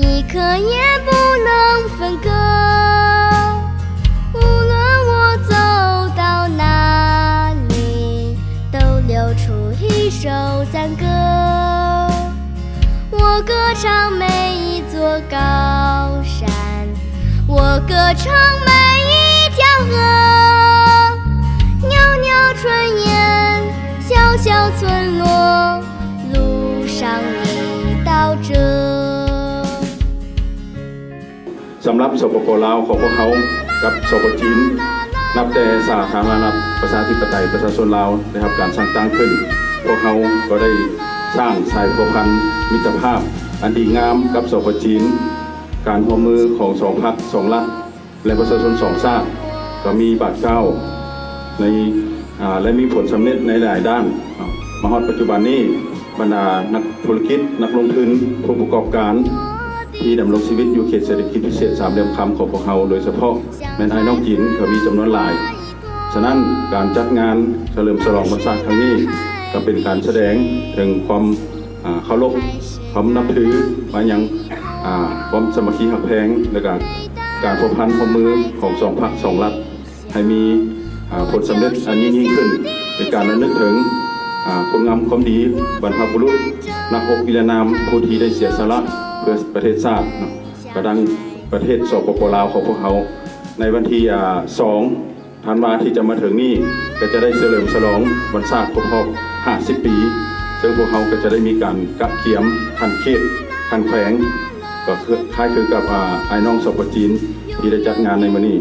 一刻也不能分割。无论我走到哪里，都留出一首赞歌。我歌唱每一座高山，我歌唱每一条河。袅袅炊烟，小小村落，路上你到这。 ສຳລັບ ສປປ ລາວ ຂອງພວກເຮົາກັບ ສປ ຈີນ ນັບແຕ່ສາທາລະນະລັດ ປະຊາທິປະໄຕ ປະຊາຊົນລາວ ໄດ້ຮັບການສ້າງຕັ້ງຂຶ້ນ, ພວກເຮົາກໍໄດ້ສ້າງສາຍພົວພັນມິດຕະພາບອັນດີງາມກັບ ສປ ຈີນ. ການຮ່ວມມືຂອງສອງພັກສອງລັດ ແລະ ປະຊາຊົນສອງຊາດ ກໍມີບາດກ້າວໃນ ອ່າ ແລະ ມີຜົນສຳເລັດໃນຫຼາຍດ້ານເນາະ. ມາຮອດປັດຈຸບັນນີ້ ບັນດານັກທຸລະກິດ, ນັກລົງທຶນ, ຜູ້ປະກອບການທີ່ດຳລົງຊີວິດຢູ່ເຂດເສດຖະກິດພິເສດສາມຫຼ່ຽມຄຳຂອງພວກເຮົາ ໂດຍສະເພາະແມ່ນອ້າຍນ້ອງຈີນ ກໍມີຈຳນວນຫຼາຍ. ສະນັ້ນ ການຈັດງານສະເຫຼີມສະຫຼອງວັນຊາດຄັ້ງນີ້ ກໍເປັນການສະແດງເຖິງຄວາມ ອ່າ ເຄົາລົບ, ຄວາມນັບຖືມາຍັງ ອ່າ ຄວາມສາມັກຄີຮັກແພງ ແລະ ກະການພົວພັນຮ່ວມມືຂອງສອງພັກສອງລັດ ໃຫ້ມີ ອ່າ ຜົນສຳເລັດອັນຍິ່ງໆຂຶ້ນ, ເປັນການລະນຶກເຖິງ ອ່າ ຄຸນງາມຄວາມດີບັນພະບຸລຸດ ນັກຮົບນິລະນາມ ຜູ້ທີ່ໄດ້ເສຍສະຫຼະເພື່ອປະເທດຊາດເນາະ, ກະດັ່ງປະເທດ ສປປ ລາວ ຂອງພວກເຮົາ. ໃນວັນທີ ອ່າ ສອງ ທັນວາທີ່ຈະມາເຖິງນີ້ ກໍຈະໄດ້ສະເຫຼີມສະຫຼອງວັນຊາດຄົບຮອບຫ້າສິບປີ, ເຊິ່ງພວກເຮົາກໍຈະໄດ້ມີການກະກຽມຂັ້ນເຂດ, ຂັ້ນແຂວງ, ກໍຄື ຄ້າຍຄືກັບ ອ່າ ອ້າຍນ້ອງ ສປ ຈີນ ທີ່ໄດ້ຈັດງານໃນມື້ນີ້.